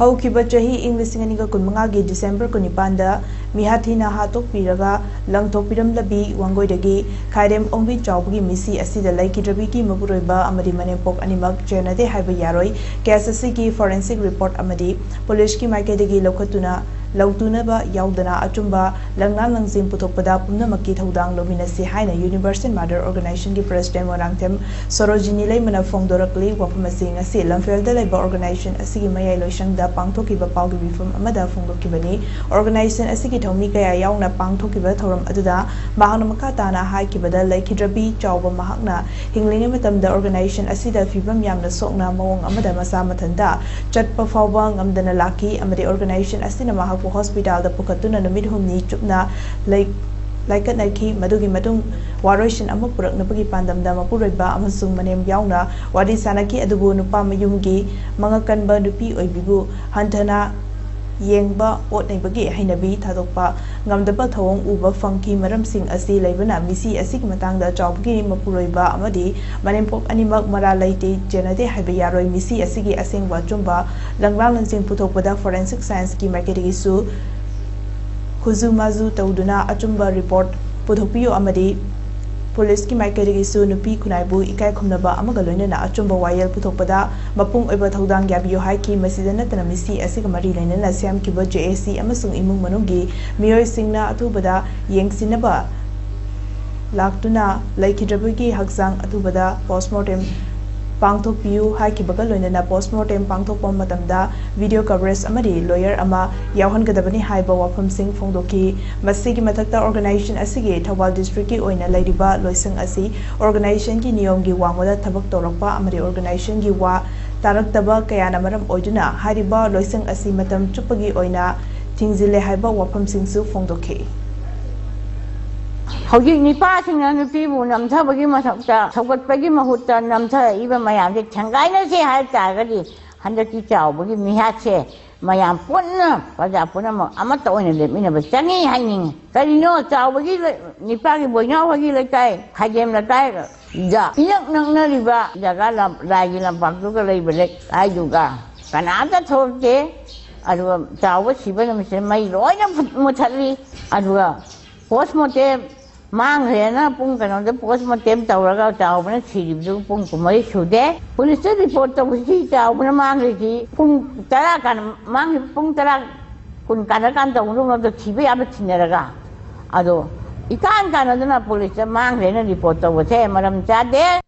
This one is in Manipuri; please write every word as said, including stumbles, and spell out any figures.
ꯍꯧꯈꯤꯕ ꯆꯍꯤ ꯏꯪ ꯂꯤꯁꯤꯡ ꯑꯅꯤꯒ ꯀꯨꯟꯃꯉꯥꯒꯤ ꯗꯤꯁꯦꯝꯕꯔ ꯀꯨꯟꯅꯤꯄꯥꯟꯗ ꯃꯤꯍꯥꯊꯤꯅ ꯍꯥꯠꯇꯣꯛꯄꯤꯔꯒ ꯂꯪꯊꯣꯛꯄꯤꯔꯝꯂꯕꯤ ꯋꯥꯡꯒꯣꯏꯗꯒꯤ ꯈꯥꯏꯔꯦꯝ ꯑꯣꯡꯕꯤ ꯆꯥꯎꯕꯒꯤ ꯃꯤꯁꯤ ꯑꯁꯤꯗ ꯂꯩꯈꯤꯗ꯭ꯔꯕꯤꯒꯤ ꯃꯄꯨꯔꯣꯏꯕ ꯑꯃꯗꯤ ꯃꯅꯦꯝꯄꯣꯛ ꯑꯅꯤꯃꯛ ꯆꯦꯟꯅꯗꯦ ꯍꯥꯏꯕ ꯌꯥꯔꯣꯏ꯫ ꯀꯦꯁ ꯑꯁꯤꯒꯤ ꯐꯣꯔꯦꯟꯁꯤꯛ ꯔꯤꯄꯣꯔꯠ ꯑꯃꯗꯤ ꯄꯨꯂꯤꯁꯀꯤ ꯃꯥꯏꯀꯩꯗꯒꯤ ꯂꯧꯈꯠꯇꯨꯅ ꯂꯧꯇꯨꯅꯕ ꯌꯥꯎꯗꯅ ꯑꯆꯨꯝꯕ ꯂꯪꯂꯥꯡ ꯂꯪꯖꯤꯡ ꯄꯨꯊꯣꯛꯄꯗ ꯄꯨꯝꯅꯃꯛꯀꯤ ꯊꯧꯗꯥꯡ ꯂꯧꯃꯤꯟꯅꯁꯤ ꯍꯥꯏꯅ ꯌꯨꯅꯤꯚꯔꯁꯦꯜ ꯃꯥꯗꯔ ꯑꯣꯔꯒꯅꯥꯏꯖꯦꯁꯟꯒꯤ ꯄ꯭ꯔꯦꯁꯤꯗꯦꯟ ꯃꯣꯏꯔꯥꯡꯊꯦꯝ ꯁꯣꯔꯣꯖꯤꯅꯤ ꯂꯩꯃꯅ ꯐꯣꯡꯗꯣꯔꯛꯂꯤ꯫ ꯋꯥꯐꯝ ꯑꯁꯤ ꯉꯁꯤ ꯂꯝꯐꯦꯜꯗ ꯂꯩꯕ ꯑꯣꯔꯒꯅꯥꯏꯖꯦꯁꯟ ꯑꯁꯤꯒꯤ ꯃꯌꯥꯏ ꯂꯣꯏꯁꯪꯗ ꯄꯥꯡꯊꯣꯛꯈꯤꯕ ꯄꯥꯎꯒꯤ ꯃꯤꯐꯝ ꯑꯃꯗ ꯐꯣꯡꯗꯣꯛꯈꯤꯕꯅꯤ꯫ ꯑꯣꯔꯒꯅꯥꯏꯖꯦꯁꯟ ꯑꯁꯤꯒꯤ ꯊꯧꯃꯤ ꯀꯌꯥ ꯌꯥꯎꯅ ꯄꯥꯡꯊꯣꯛꯈꯤꯕ ꯊꯧꯔꯝ ꯑꯗꯨꯗ ꯃꯍꯥꯛꯅ ꯃꯈꯥ ꯇꯥꯅ ꯍꯥꯏꯈꯤꯕꯗ, ꯂꯩꯈꯤꯗ꯭ꯔꯕꯤ ꯆꯥꯎꯕ ꯃꯍꯥꯛꯅ ꯍꯤꯡꯂꯤꯉꯩ ꯃꯇꯝꯗ ꯑꯣꯔꯒꯅꯥꯏꯖꯦꯁꯟ ꯑꯁꯤꯗ ꯐꯤꯕꯝ ꯌꯥꯝꯅ ꯁꯣꯛꯅ ꯃꯑꯣꯡ ꯑꯃꯗ ꯃꯁꯥ ꯃꯊꯟꯇ ꯆꯠꯄ ꯐꯥꯎꯕ ꯉꯝꯗꯅ ꯂꯥꯛꯈꯤ ꯑꯃꯗꯤ ꯑꯣꯔꯒꯅꯥꯏꯖꯦꯁꯟ ꯑꯁꯤꯅ ꯃꯍꯥꯛꯄꯨ ꯍꯣꯁꯄꯤꯇꯥꯜꯗ ꯄꯨꯈꯠꯇꯨꯅ ꯅꯨꯃꯤꯠ ꯍꯨꯝꯅꯤ ꯆꯨꯞꯅ ꯂꯩ-, ꯂꯥꯏꯀꯠꯅꯈꯤ꯫ ꯃꯗꯨꯒꯤ ꯃꯇꯨꯡ ꯋꯥꯔꯣꯏꯁꯤꯟ ꯑꯃ ꯄꯨꯔꯛꯅꯕꯒꯤ ꯄꯥꯟꯗꯝꯗ ꯃꯄꯨꯔꯣꯏꯕ ꯑꯃꯁꯨꯡ ꯃꯅꯦꯝ ꯌꯥꯎꯅ ꯋꯥꯔꯤ ꯁꯥꯅꯈꯤ, ꯑꯗꯨꯕꯨ ꯅꯨꯄꯥ ꯃꯌꯨꯝꯒꯤ ꯃꯉꯛ ꯀꯟꯕ ꯅꯨꯄꯤ ꯑꯣꯏꯕꯤꯕꯨ ꯍꯟꯊꯅ ꯌꯦꯡꯕ, ꯑꯣꯠ ꯅꯩꯕꯒꯤ ꯍꯩꯅꯕꯤ ꯊꯥꯗꯣꯛꯄ ꯉꯝꯗꯕ ꯊꯧꯑꯣꯡ ꯎꯕ ꯐꯪꯈꯤ꯫ ꯃꯔꯝꯁꯤꯡ ꯑꯁꯤ ꯂꯩꯕꯅ ꯃꯤꯁꯤ ꯑꯁꯤꯒꯤ ꯃꯇꯥꯡꯗ ꯆꯥꯎꯕꯒꯤ ꯃꯄꯨꯔꯣꯏꯕ ꯑꯃꯗꯤ ꯃꯅꯦꯝꯄꯣꯛ ꯑꯅꯤꯃꯛ ꯃꯔꯥꯜ ꯂꯩꯇꯦ, ꯆꯦꯟꯅꯗꯦ ꯍꯥꯏꯕ ꯌꯥꯔꯣꯏ꯫ ꯃꯤꯁꯤ ꯑꯁꯤꯒꯤ ꯑꯁꯦꯡꯕ ꯑꯆꯨꯝꯕ ꯂꯪꯂꯥꯡ ꯂꯪꯖꯤꯡ ꯄꯨꯊꯣꯛꯄꯗ ꯐꯣꯔꯦꯟꯁꯤꯛ ꯁꯥꯏꯟꯁꯀꯤ ꯃꯥꯏꯀꯩꯗꯒꯤꯁꯨ ꯈꯨꯖꯨ ꯃꯥꯖꯨ ꯇꯧꯗꯨꯅ ꯑꯆꯨꯝꯕ ꯔꯤꯄꯣꯔꯠ ꯄꯨꯊꯣꯛꯄꯤꯌꯨ ꯑꯃꯗꯤ ꯄꯨꯂꯤꯁꯀꯤ ꯃꯥꯏꯀꯩꯗꯒꯤꯁꯨ ꯅꯨꯄꯤ ꯈꯨꯟꯅꯥꯏꯕꯨ ꯏꯀꯥꯏ ꯈꯨꯝꯅꯕ ꯑꯃꯒ ꯂꯣꯏꯅꯅ ꯑꯆꯨꯝꯕ ꯋꯥꯌꯦꯜ ꯄꯨꯊꯣꯛꯄꯗ ꯃꯄꯨꯡ ꯑꯣꯏꯕ ꯊꯧꯗꯥꯡ ꯌꯥꯕꯤꯌꯨ ꯍꯥꯏꯈꯤ꯫ ꯃꯁꯤꯗ ꯅꯠꯇꯅ ꯃꯤꯁꯤ ꯑꯁꯤꯒ ꯃꯔꯤ ꯂꯩꯅꯅ ꯁꯦꯝꯈꯤꯕ ꯖꯦ ꯑꯦ ꯁꯤ ꯑꯃꯁꯨꯡ ꯏꯃꯨꯡ ꯃꯅꯨꯡꯒꯤ ꯃꯤꯑꯣꯏꯁꯤꯡꯅ ꯑꯊꯨꯕꯗ ꯌꯦꯡꯁꯤꯟꯅꯕ ꯂꯥꯛꯇꯨꯅ ꯂꯩꯈꯤꯗ꯭ꯔꯕꯒꯤ ꯍꯛꯆꯥꯡ ꯑꯊꯨꯕꯗ ꯄꯣꯁꯃꯣꯔꯇꯦꯝ ꯄꯥꯡꯊꯣꯛꯄꯤꯌꯨ ꯍꯥꯏꯈꯤꯕꯒ ꯂꯣꯏꯅꯅ ꯄꯣꯁꯃꯣꯔꯇꯦꯝ ꯄꯥꯡꯊꯣꯛꯄ ꯃꯇꯝꯗ ꯚꯤꯗꯤꯑꯣ ꯀꯚꯔꯦꯖ ꯑꯃꯗꯤ ꯂꯣꯌꯔ ꯑꯃ ꯌꯥꯎꯍꯟꯒꯗꯕꯅꯤ ꯍꯥꯏꯕ ꯋꯥꯐꯝꯁꯤꯡ ꯐꯣꯡꯗꯣꯛꯈꯤ꯫ ꯃꯁꯤꯒꯤ ꯃꯊꯛꯇ ꯑꯣꯔꯒꯅꯥꯏꯖꯦꯁꯟ ꯑꯁꯤꯒꯤ ꯊꯧꯕꯥꯜ ꯗꯤꯁꯇ꯭ꯔꯤꯛꯀꯤ ꯑꯣꯏꯅ ꯂꯩꯔꯤꯕ ꯂꯣꯏꯁꯪ ꯑꯁꯤ ꯑꯣꯔꯒꯅꯥꯏꯖꯦꯁꯟꯒꯤ ꯅꯤꯌꯣꯝꯒꯤ ꯋꯥꯡꯃꯗ ꯊꯕꯛ ꯇꯧꯔꯛꯄ ꯑꯃꯗꯤ ꯑꯣꯔꯒꯅꯥꯏꯖꯦꯁꯟꯒꯤ ꯋꯥ ꯇꯥꯔꯛꯇꯕ ꯀꯌꯥꯅ ꯃꯔꯝ ꯑꯣꯏꯗꯨꯅ ꯍꯥꯏꯔꯤꯕ ꯂꯣꯏꯁꯪ ꯑꯁꯤ ꯃꯇꯝ ꯆꯨꯞꯄꯒꯤ ꯑꯣꯏꯅ ꯊꯤꯡꯖꯤꯜꯂꯦ ꯍꯥꯏꯕ ꯋꯥꯐꯝꯁꯤꯡꯁꯨ ꯐꯣꯡꯗꯣꯛꯈꯤ꯫ ꯍꯧꯖꯤꯛ ꯅꯤꯄꯥꯁꯤꯡꯅ ꯅꯨꯄꯤꯕꯨ ꯅꯝꯊꯕꯒꯤ ꯃꯊꯛꯇ ꯁꯧꯒꯠꯄꯒꯤ ꯃꯍꯨꯠꯇ ꯅꯝꯊꯔꯛꯏꯕ ꯃꯌꯥꯝꯁꯦ ꯊꯦꯡꯒꯥꯏꯅꯁꯦ ꯍꯥꯏ ꯇꯥꯔꯒꯗꯤ ꯍꯟꯗꯛꯀꯤ ꯆꯥꯎꯕꯒꯤ ꯃꯤꯍꯥꯠꯁꯦ ꯃꯌꯥꯝ ꯄꯨꯟꯅ ꯄ꯭ꯔꯖꯥ ꯄꯨꯝꯅꯃꯛ ꯑꯃꯠꯇ ꯑꯣꯏꯅ ꯂꯦꯞꯃꯤꯟꯅꯕ ꯆꯪꯉꯤ ꯍꯥꯏꯅꯤꯡꯉꯤ꯫ ꯀꯔꯤꯅꯣ ꯆꯥꯎꯕꯒꯤ ꯂꯩ-, ꯅꯤꯄꯥꯒꯤ ꯕꯣꯏꯅꯥꯎ ꯍꯣꯏꯒꯤ ꯂꯩꯀꯥꯏ, ꯈꯥꯏꯗꯦꯝ ꯂꯩꯀꯥꯏꯗ ꯏꯅꯛ ꯅꯛꯅꯔꯤꯕ ꯖꯒꯥ ꯂꯝ-, ꯂꯥꯏꯒꯤ ꯂꯝꯄꯥꯛꯇꯨꯒ ꯂꯩꯕ ꯂꯩꯀꯥꯏꯗꯨꯒ ꯀꯅꯥꯝꯇ ꯊꯣꯛꯇꯦ꯫ ꯑꯗꯨꯒ ꯆꯥꯎꯕ ꯁꯤꯕ ꯅꯨꯃꯤꯠꯁꯤꯗ ꯃꯩ ꯂꯣꯏꯅ ꯃꯨꯠꯊꯠꯂꯤ꯫ ꯑꯗꯨꯒ ꯄꯣꯁꯃꯣꯔꯇꯦꯝ ꯃꯥꯡꯈ꯭ꯔꯦꯅ ꯄꯨꯡ ꯀꯩꯅꯣꯗ ꯄꯣꯁꯃꯣꯔꯇꯦꯝ ꯇꯧꯔꯒ ꯆꯥꯎꯕꯅ ꯁꯤꯔꯤꯕꯗꯨ ꯄꯨꯡ ꯀꯨꯟꯃꯔꯤ ꯁꯨꯗꯦ꯫ ꯄꯨꯂꯤꯁꯇ ꯔꯤꯄꯣꯔꯠ ꯇꯧꯕꯁꯤ ꯆꯥꯎꯕꯅ ꯃꯥꯡꯈ꯭ꯔꯤꯁꯤ ꯄꯨꯡ ꯇꯔꯥ ꯀꯥꯟ-, ꯃꯥꯡꯈ꯭ꯔꯤꯕ ꯄꯨꯡ ꯇꯔꯥ ꯀꯨꯟ ꯀꯥꯟꯅ ꯀꯥꯟ ꯇꯧꯕꯗꯨ ꯊꯤꯕ ꯌꯥꯕ ꯊꯤꯅꯔꯒ꯫ ꯑꯗꯣ ꯏꯀꯥꯟ ꯀꯥꯟꯅꯗꯅ ꯄꯨꯂꯤꯁꯇ ꯃꯥꯡꯈ꯭ꯔꯦꯅ ꯔꯤꯄꯣꯔꯠ ꯇꯧꯕꯁꯦ ꯃꯔꯝ ꯆꯥꯗꯦ꯫